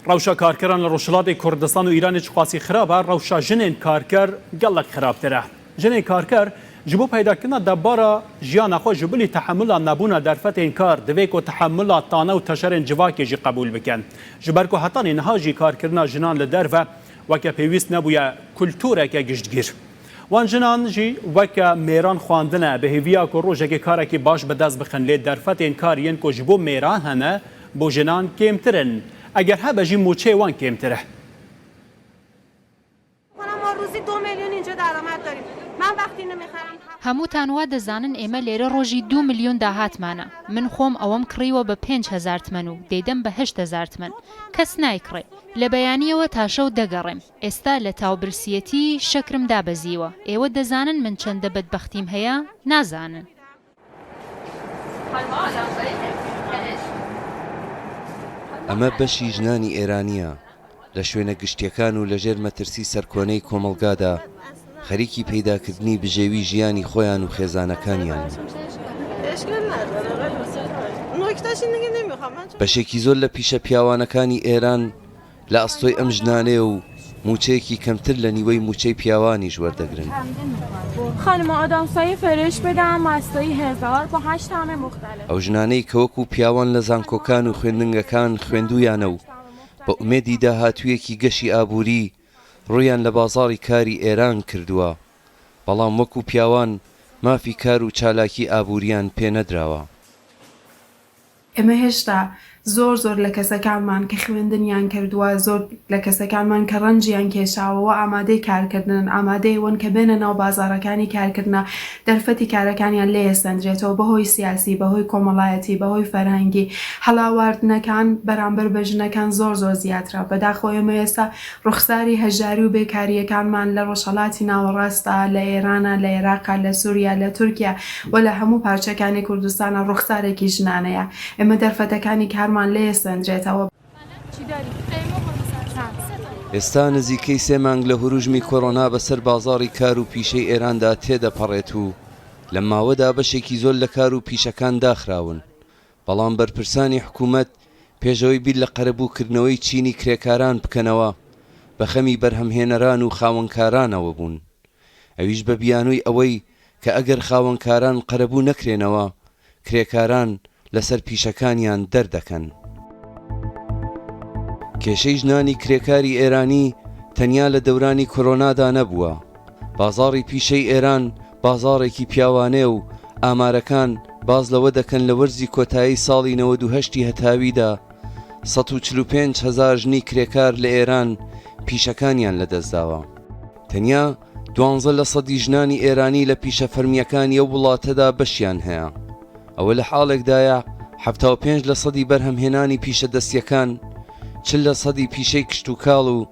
Rewşa karkeran li Rojhilatê Kurdistan û Îranê çiqasî xirab e, rewşa jinên karker gelek xirabtir e. Jinên karker ji bo peydakirina debara jiyana xwe ji bilî tehemula nebûna derfetên kar divê ku tehemula tane û teşerên civakê jî qebûl bikin. Ji ber ku hetanî niha jî karkirina jinan li derve weke pêwîst nebûye kultureke giştgîr. Wan jinan jî weke mêran xwendine bi hêviya ku rojekê karekî baş bi dest bixin lê derfetên kar yên ku ji bo mêran hene bo jinan kêmtir in. Eger hebe jî mûçeyê wan kêmtir e. Hemûtan wa dizanin ême lêre rojî du milyon dahatmane. Min xom ئەوەم کڕیوە بە 5000 تمەن و دەیدەم بە 8000 تمەن. کەس نایکڕێ. لە بەیانییەوە تا شەو دەگەڕێم. ئێستا لە تاو برسیەتی شەکرم دابەزیوە. ئێوە دەزانن من چەندە بەدبەختیم هەیە؟ نازانن. ئەمە بەشی ژنانی ئێرانییە لە شوێنە گشتییەکان و لەژێر مەترسی سەرکۆنەی کۆمەڵگادا خەریکی پەیداکردنی بژێوی ژیانی خۆیان و خێزانەکانیانن. بەشێکی زۆر لە پیشە پیاوانەکانی ئێران لە ئەستۆی ئەم ژنانەیە و مووچەیەکی کەمتر لە نیوەی مووچەی پیاوانیش وەردەگرن. ئەو ژنانەی کە وەکو پیاوان لە زانکۆکان و خوێندنگەکان خوێندوویانە و بە ئومێدی داهاتوویەکی گەشی ئابووری ڕوویان لە بازاڕی کاری ئێران کردووە، بەڵام وەکو پیاوان مافی کار و چالاکی ئابوورییان پێ نەدراوە. ئێمە هێشتا زۆر زۆر لە کەسەکانمان کە خوێندنیان کردووە، زۆر لە کەسەکانمان کە ڕەنجیان کێشاوە و ئامادەی کارکردنن، ئامادەی ئەوەن کە بێنە ناو بازاڕەکانی کارکردنە، دەرفەتی کارەکانیان لێ ئەسەندرێتەوە بە هۆی سیاسی، بە هۆی کۆمەڵایەتی، بە هۆی فەرهەنگی. هەڵاواردنەکان بەرامبەر بە ژنەکان زۆر زۆر زیاترە. بەداخەوە ئێمە ئێستا ڕوخساری هەژاری و بێکارییەکانمان لە ڕۆژهەڵاتی ناوەڕاستدا، لە ئێرانە، لە ئێراقە، لە سوریا، لە تورکیا و لە هەموو پارچەکانی کوردستانا ڕوخسارێکی ژنانەیە. ئێمە دەرفەتەکانی کارمان لێ سەندرێتەوە. ئێستا نزیکەی سێ مانگ لە هوروژمی کۆرۆنا بەسەر بازاڕی کار و پیشەی ئێراندا تێدەپەڕێت و لەم ماوەدا بەشێکی زۆر لە کار و پیشەکان داخراون، بەڵام بەرپرسانی حکوومەت پێش ئەوەی بیر لە قەرەبووکردنەوەی چینی کرێکاران بکەنەوە، بە خەمی بەرهەمهێنەران و خاوەنکارانەوە بوون. ئەویش بە بیانووی ئەوەی کە ئەگەر خاوەنکاران قەرەبوو نەکرێنەوە، کرێکاران لەسەر پیشەکانیان دەردەکەن. کێشەی ژنانی کرێکاری ئێرانی تەنیا لە دەورانی کۆرۆنادا نەبووە. بازاڕی پیشەی ئێران بازاڕێکی پیاوانەیە و ئامارەکان باس لەوە دەکەن لە وەرزی کۆتایی ساڵی 98 ی هەتاویدا 145 هەزار ژنی کرێکار لە ئێران پیشەکانیان لەدەستداوە. تەنیا دوانزە لە سەدی ژنانی ئێرانی لە پیشە فەرمییەکانی ئەو وڵاتەدا بەشیان هەیە. ئەوە لە حاڵێکدایە 75 لە سەدی بەرهەمهێنانی پیشە دەستییەکان، 40 لە سەدی پیشەی کشتوکاڵ و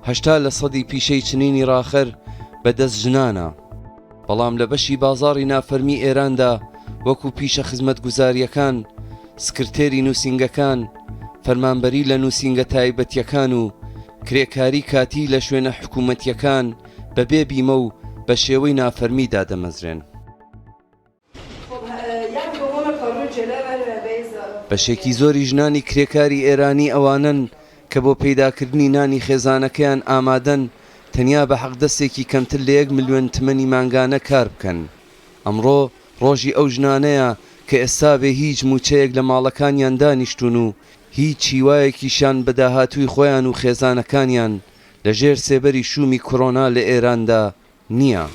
80 لە سەدی پیشەی چنینی ڕاخەر بە دەست ژنانە. بەڵام لە بەشی بازاڕی نافەرمی ئێراندا وەکوو پیشە خزمەتگوزارییەکان، سکرتێری نووسینگەکان، فەرمانبەری لە نووسینگە تایبەتییەکان و کرێکاری کاتی لە شوێنە حکوومەتییەکان بە بێ بیمە و بە شێوەی نافەرمی دادەمەزرێن. بەشێکی زۆری ژنانی کرێکاری ئێرانی ئەوانەن کە بۆ پەیداکردنی نانی خێزانەکەیان ئامادەن تەنیا بە حەقدەستێکی کەمتر لە یەک ملیۆن تمەنی مانگانە کار بکەن. ئەمڕۆ ڕۆژی ئەو ژنانەیە کە ئێستا بێ هیچ مووچەیەک لە ماڵەکانیان دانیشتوون و هیچ هیوایەکیشیان بە داهاتووی خۆیان و خێزانەکانیان لە ژێر سێبەری شوومی کۆرۆنا لە ئێراندا نییە.